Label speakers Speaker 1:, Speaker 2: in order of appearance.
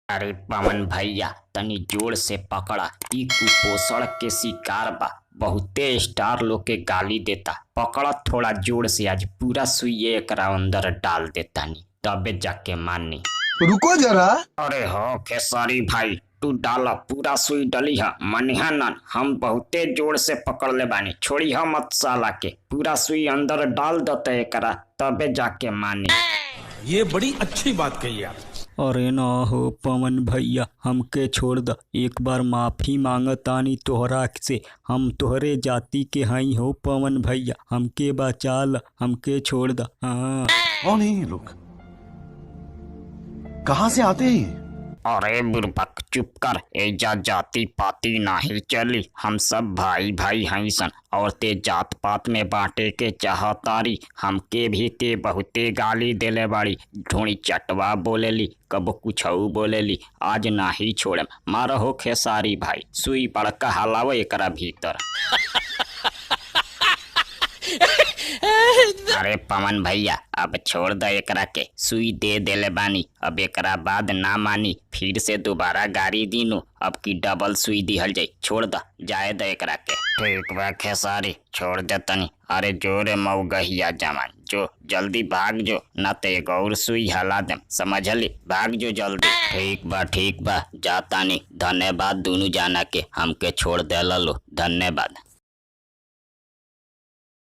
Speaker 1: अरे पवन भैया, तनी जोर से पकड़ा, इ कुपोषण के शिकार बा। बहुते स्टार लोग के गाली देता। पकड़ा थोड़ा जोर से, आज पूरा सुई एकरा अंदर डाल देतानी, तबे जाके मानी।
Speaker 2: रुको जरा।
Speaker 1: अरे हो खेसारी भाई, तू डाला पूरा सुई डली है, मनिहा नन, हम बहुते जोर से पकड़ ले बानी, छोड़ी हम मत साला के, पूरा सुई अंदर डाल दते एकरा, तबे जाके मानी।
Speaker 3: ये बड़ी अच्छी बात कही आप।
Speaker 4: अरे ना हो पवन भैया, हमके छोड़ द, एक बार माफी मांगतानी तोहरा से, हम तोहरे जाति के हई हो पवन भैया, हमके बचा ल, हमके छोड़ द। हाँ।
Speaker 5: कौन है ये लोग, कहां से आते हैं ये?
Speaker 1: अरे बुरबक चुप कर, एजा जाति पाति नाही चली, हम सब भाई भाई हई सन, और ते जात पात में बांटे के चाहतारी। हमके भी ते बहुते गाली देले बाड़ी, ढोणी चटवा बोलेली, कबो कुछ बोलेली, आज नाही छोड़म। मारहो खेसारी भाई, सुई बड़का हलावे एकरा भीतर। अरे पवन भैया, अब छोड़ द एकरा के, सुई दे देले बानी, अब एकरा बाद ना मानी, फिर से दोबारा गाड़ी दीनू, अब की डबल सुई दिहल जाई, छोड़ द, जाए द एकरा के। ठीक बा खेसारी, छोड़ दे तनी। अरे जोरे मऊगहिया जवान, जो जल्दी भाग जो, ना ते एगो और सुई हला देम, समझली, भाग जो जल्दी। ठीक बा ठीक बा, जातानी, धन्यवाद दुनू जाना के, हमके छोड़ देला लो, धन्यवाद।